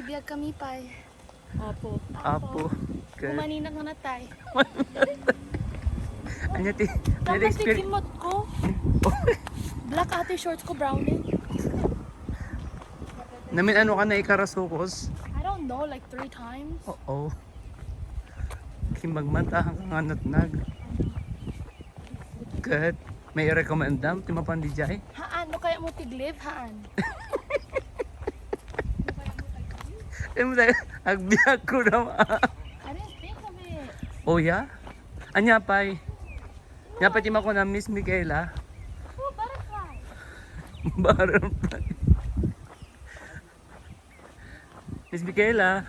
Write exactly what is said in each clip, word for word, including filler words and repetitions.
Biag kami, pay. Apo. Apo. Good. Umanina nga natay. Anya ti, anya ti Tama ti experience? Kimot ko. Black ate shorts ko, brown eh. Namin ano ka na ikarasukos? I don't know, like three times. Oo. Kimagmata ka nga natnag. Good. May i-recommend dam ti mapan di jay? Haan, no kaya mo tiglib, haan. Em, agbiag ko na ma. I didn't think of it. Oh, yeah? Anya pay? Nya pay ti makuna, Miss Michaela? Oh, butterfly. Butterfly. Miss Michaela,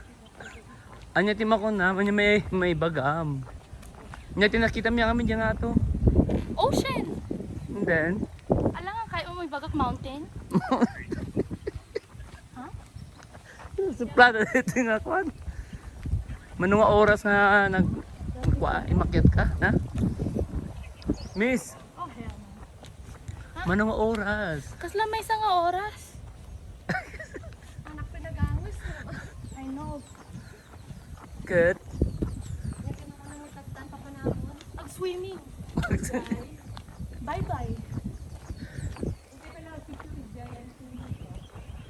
anya ti makuna, anya may, may bagam? Anya ti nakita mi amin dyan ato? Ocean! And then? Alangan kayo mo may bagak mountain? Ha? Suplada dito nga kwan. Mano nga oras nga nag, nagkwa, imakyat ka, ha? Miss, Oh, hell no. Mano nga oras? Kasla maysa nga oras? Anak, pinagangos mo. I know. Good. Yan, kinakanta mo, tagtan, papanahon. Ag-swimming. Bye-bye. Hindi pala, picture ni Jay, ang swimming ko.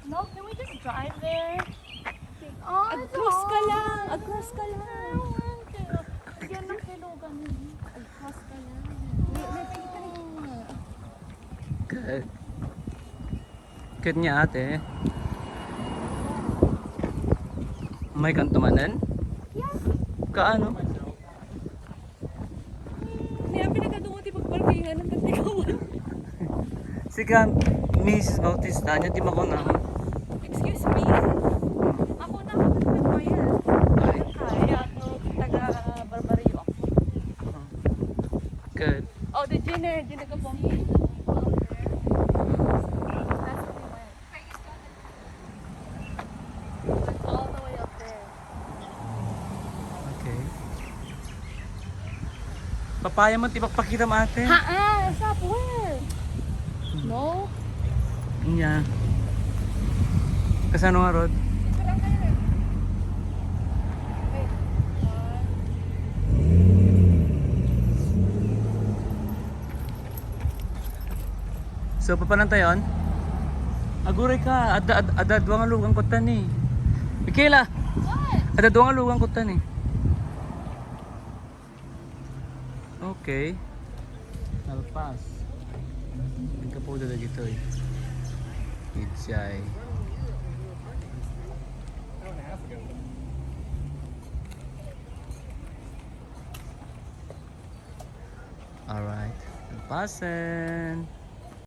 No, can we just drive there? Oh, Ag-cross ka lang, ag-cross ka lang. I don't want to. Yan ang kilugan mo. Ag-cross ka lang. May, may, may, may, Good. Good niya, ate. May kanto manen? Yeah. Kaano? Niya pinakadungo ti pagparkingan ng Tagtikawan. Sika, Missus Bautista, anya ti makuna? Excuse me? Ako na, ako nagbayad. Ay. Kaya ako, taga Barbario ako. Good. Oh, the Gina, Gina Gabon. That's what we went. Like, all the way up there. Okay. Papaya man ti pakpakitam, ate. Haan, sa where? No? Nya. Kasano nga rod? Barangay na. Wait. One. So, papanantayon? Aguray ka, adda, adda, adda dua nga lugan kutta ni. Michaela! What? Adda dua nga lugan kutta ni. Okay. Nalpas. Ang kapuda na dito eh. Ijay. Alright. Nalpasen.